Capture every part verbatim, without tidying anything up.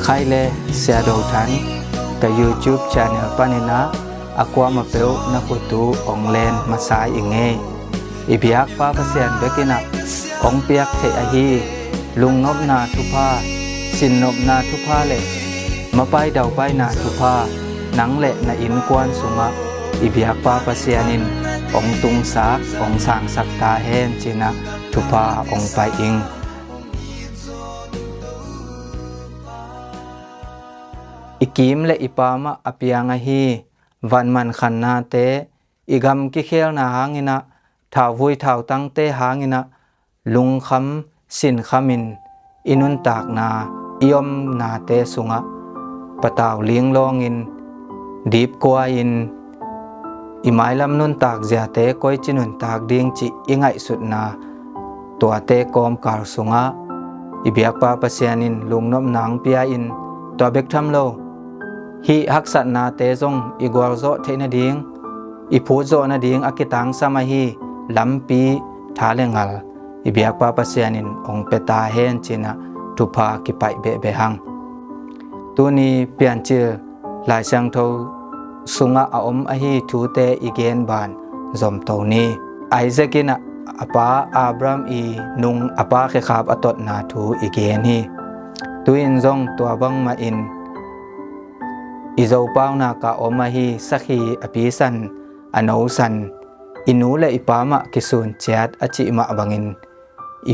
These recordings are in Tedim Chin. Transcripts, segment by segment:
Khai le Sia Do Than ka YouTube channel panin ah a kuamah peuh na khut uh hong len masa i ngei. I biakpa Pasian bekin ah hong piak theih ahi lungnopna thupha, sinnopna thupha le mapai daupaina thupha nang le na innkuan sungah i biakpa Pasian in hong tungsak, hong sangsak ta hen ci-in ah thupha hong pai ing. I kim le i pamah a piang ahi vanman khannate, i gam kikhelna hangin ah, thauvui thautangte hangin ah lungkham sinkhamin i nuntakna, i omnate sungah patau linglawngin, dipkua-in, i mailam nuntak ziate koici nuntak ding cih i ngaihsutna, tuate kawmkal sungah i biakpa Pasian in lungnopna hong pia-in, tua bek tham lo, hih haksatnate zong i gualzawh theih nading, i phutzawh nading a kitangsam ahi lampi, tha le ngal i biakpa Pasian in hong pia ta hen ci-in ah thupha kipaih behbeh hang. Tuni Piancil Lai Siangtho sungah a om ahi thute i gen ban zomto ni. Isaac in ah a pa Abraham i nung, a pa khekhap a totna thu i gen hi. Tu-in zong tua bangmahin i zopaunak ah a om ahi sakhi, a pisan, a nosan, i nu le i pamah kisun ciat a cih mah bangin i,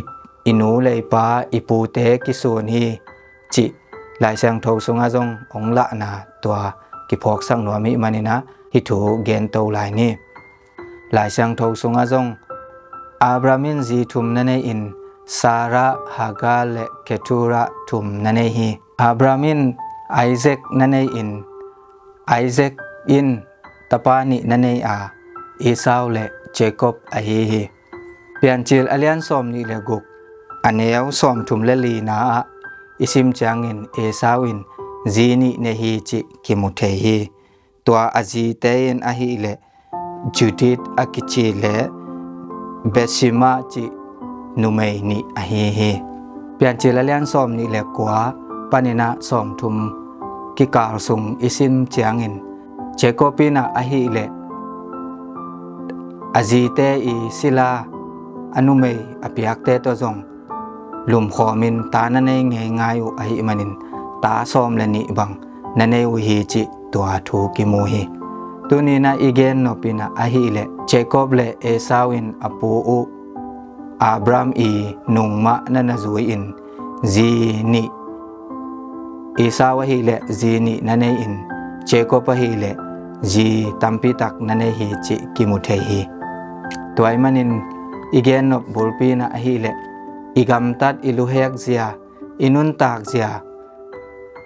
i nu le i pa, i pute kisun hi cih Lai Siangtho sungah zong hong lahna tua kiphawksak nuam ahih manin ah hih thu gento lai ni. Lai Siangtho sungah zong Abraham in zi thum na nei-in, Sarah, Hagar le Keturah thum na nei hi. Abraham in Isaac na nei-in, Isaac in tapa nih na nei a, Esau le Jacob ahi hi. Piancil a lian sawmnih le guk, a neu sawmthum le lina ah i sim ciangin Esau in zi nih nei hi cih kimu thei hi. Tua a zite in ahih leh Judith a kici le Bathsheba cih numei nih ahi hi. Piancil a lian sawmnih le kua panin ah sawmthum kikal sung i sim ciangin Jacob in ah ahih leh a zite i sila a numei a piakte tawh zong lumkhawmin ta na nei ngeingai uh ahih manin ta sawm le nih bang na nei uh hi cih tua thu kimu hi. Tuni-in ah i gen nop in ah ahih leh Jacob le Esau in a pu uh Abraham i nung mah na na zui-in zi nih, Esau ahih leh zi nih na nei-in, Jacob ahih leh zi tampi tak na nei hi cih kimu thei hi. Tua ahih manin i gen nop bulpi in ah ahih leh i gamtat, i luhek zia, i nuntak zia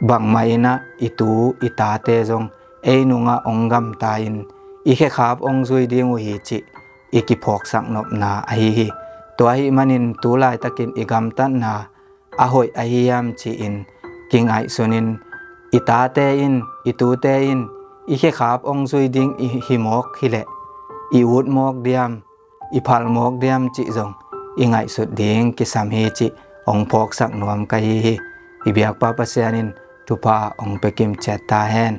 bangmah in ah i tu i tate zong ei nungah hong gamta-in i khekhap hong zui ding uh hi cih i kiphawksak nopna ahi hi. Tua ahih manin tu laitakin i gamtatna a hoih ahi hiam ci-in kingaihsunin, i tate in, i tute in i khekhap hong zui ding i hi mawk hileh i ut mawk diam, i phal mawk diam cih zong i ngaihsut ding kisam hi cih hong phawksak nuam ka hi hi. I biakpa Pasian in thupha hong pia kim ciat ta hen.